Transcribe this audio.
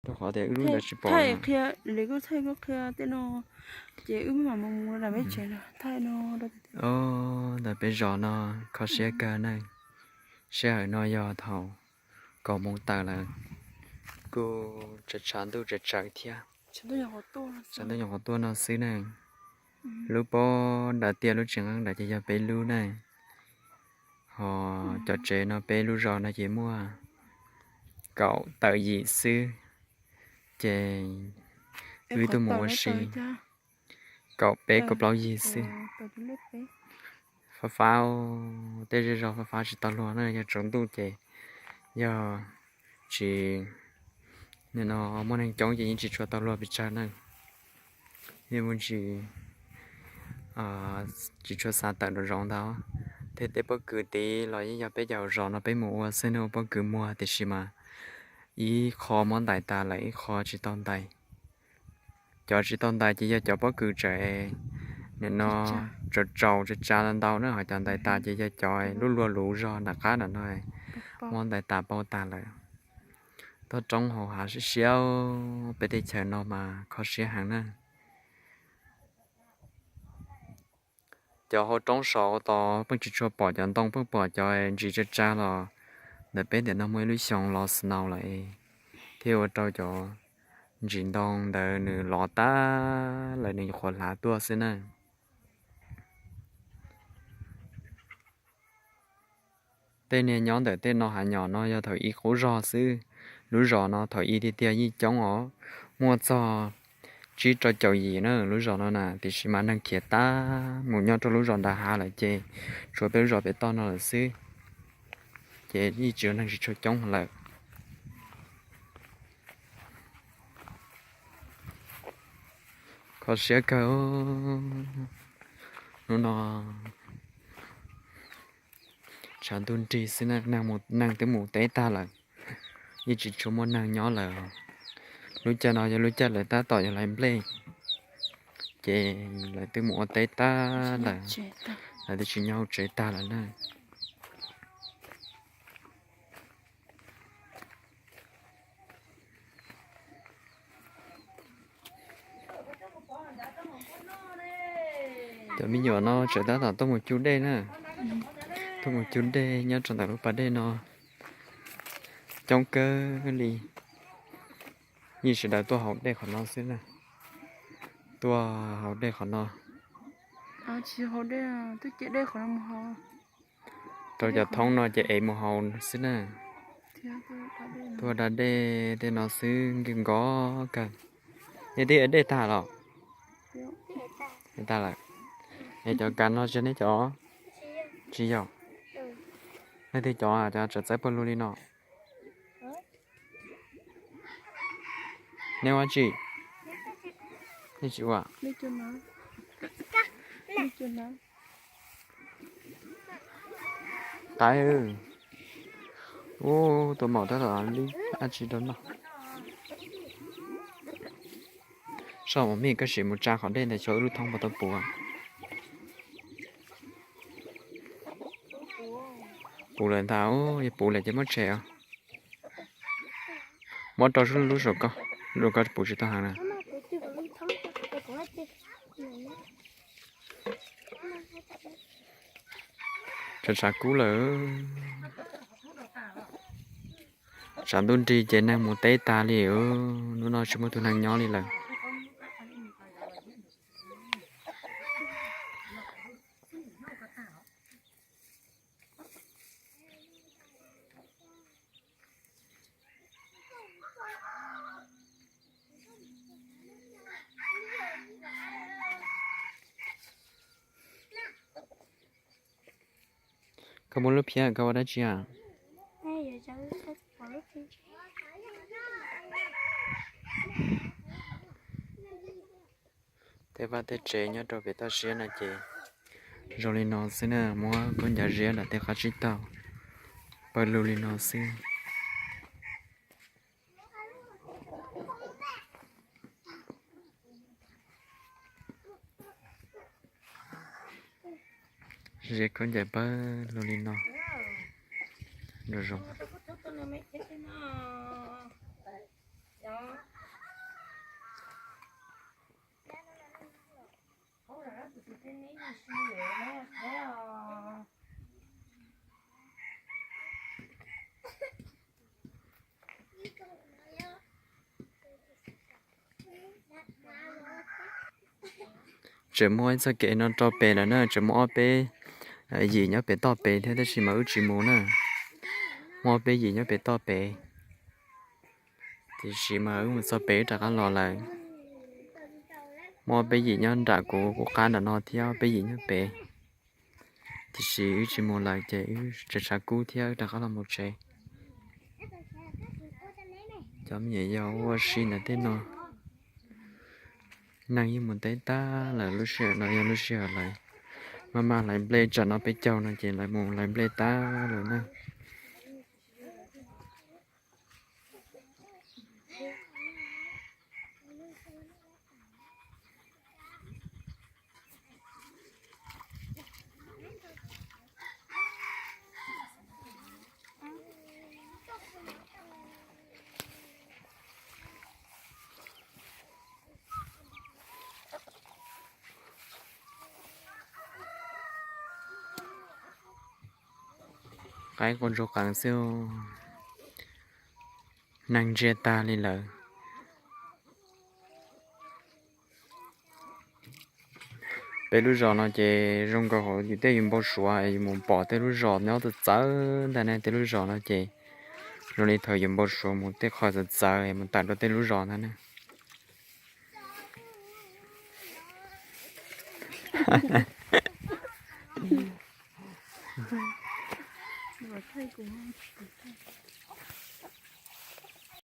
Rau qhov tias wb lub ntawd tsis pom. Thaij qhia, li koj thaij koj qhia tej no, ces wb mam mus mus rau peb tsev no, thaij no rau. Ntawm peb zos no kho siab kawg na. Sij hawm no yog thaum kaum moos tawm lawm, kuj tshav tshav ntuj tsawv tsawv thiab. Tshav ntuj nyuam qhuav tuaj no xwb na. Lub pob nram tiaj lub tsev nqeeb nram ces yog peb lub na. Ho cov tsev no peb lub zos no ces muaj kaum tawm yim xwb, ces wb tuaj mus ua si kaum peb kaum plaub yig xwb. Fab fab, tej zej zog fab fab tsis tau luag na, yog tsaus ntuj ces yog tsis, nim no muaj neeg coob ces yeej tsis tshua tau luag pes tsawg na. Yeej muaj tsis, tsis tshua xav tawm nraum zoov ntag. Thiab tej pob kws tid los yeej yog peb cov hauv zos no peb mus ua xwb na, ua pob kws muag tiam sis mas ib qho muab ntais tas lawm, ib qho tsis tau ntais. Cov tsis tau ntais ces yog cov pob kws tseem, nim no tsaus tsaus tsav tsav ntau ntau na, ho cov ntais tas ces yog cov lub luag luv zog nram qab nram no, muab ntais tas pauj tas lawm. Toj roob hauv hav siab siab, peb teb chaws no mas kho siab heev na. Cov hauv roob saud tod pheej tsis tshua pom cov ntoo, pheej pom cov ntsis tsa tsa los ntawm peb ntawm no muaj ib lub xyoo los snow lawm, thiaj ua rau cov ntsis ntoo ntawd nws lov tag lawm, nws nyuam qhuav hlav tuaj xwb na. Tej niag nyob ntawm tej no hav nyom no yog thaum ub qub zog xwb. Lub zos no thaum ub tiag tiag yeej coob os, muaj txog tsib rau caum yim na lub zos no na, tiam sis mas neeg khiav tag mus nyob rau lub zos nram hav lawm ces tshuav peb lub zos pem toj no lawm xwb, ces yeej tsis, neeg tsis tshua coob lawm. Kho siab kawg. Hnub no tshav ntuj nrig xwb na, neeg twb mus teb tag lawm, yeej tsis tshua muaj neeg nyob lawm. Lub caij no yog lub caij lawv tab tom yuav hlais nplej, ces lawv twb mus ua teb tag lawm, lawv twb tsis nyob hauv tsev tag lawm na. Cov me nyuam no tseem tab tom tuaj mus cug dej na, tuaj mus cug dej nyob rau ntawm lub pas dej no, coob kawg li. Yeej sawv daws tuaj haus dej qhov no xwb na, tuaj haus dej qhov no. Rau cov thoob no ces ev mus haus xwb na. Tuaj da dej tej no xwb, nkeeg nkos kawg. Nej twb ev dej tag los? Tag lawm. Es cov kav no tsis yog nej cov? Tsis yog. Nej twg cov, cov txawv txawv pawg lug li no? Nej ua dab tsi? Nej tsis ua. Qaib, ub, tus maum tab tom li dab tsi rau noj. Soj mus mij, koj sim mus tsa qhov dej ntawd xyov wb lub thoob puas tau puv. Puv lawm ntag, yog puv lawm ces muab tshem os. Muab rau lub saum ko, lub ko puv tsis tau heev na. Tshav tshav kub lawm. Tshav ntuj nrig ces neeg mus teb tag li, hnub no tsis muaj tus neeg nyob li lawm. Koj muaj lub phiab koj ua dab tsi a? Tej vaj tej tsev nyob rau pem toj siab no ces zoo li no xwb na, muab khaub ncaws ziab nram tej qab tsib taug pawg lug li no xwb. Ziab khaub ncaws pawg lug li no. Zoo zoo. Tseem muaj ib txoj kev no rau pem lawm na, tseem muaj ob peb yim nyob pem toj pem thiab, tab sis mas wb tsis mus na. Muaj ob peb yim nyob pem toj pem, tiam sis mas wb mus txog pem wb rov qab los lawm. Muaj ob peb yim nyob nram kuv, kuv qab nram no thiab, ob peb yim nyob pem, tiam sis wb tsis mus lawm ces wb tseem tshav kub thiab, wb rov qab los mus tsev. Cov me nyuam yaus ua si ntawm tej no. Neeg yeej mus teb tag lawm, lub sij hawm no yog lub sij hawm lawv maj mam hlais nplej, tsam no peb caug no ces lawv mus hlais nplej tag lawm na. Qaib qua ntsuag qees xwb, neeg ntsiag tag li lawm. Peb lub zos no ces zoo nkaus hauv yus tej yus npau suav, yus mus pom tej lub zos nyob txawv txawv ntag ne. Tej lub zos no ces zoo li thaum yus npau suav mus tej qhov txawv txawv mus tawm rau tej lub zos ntag ne.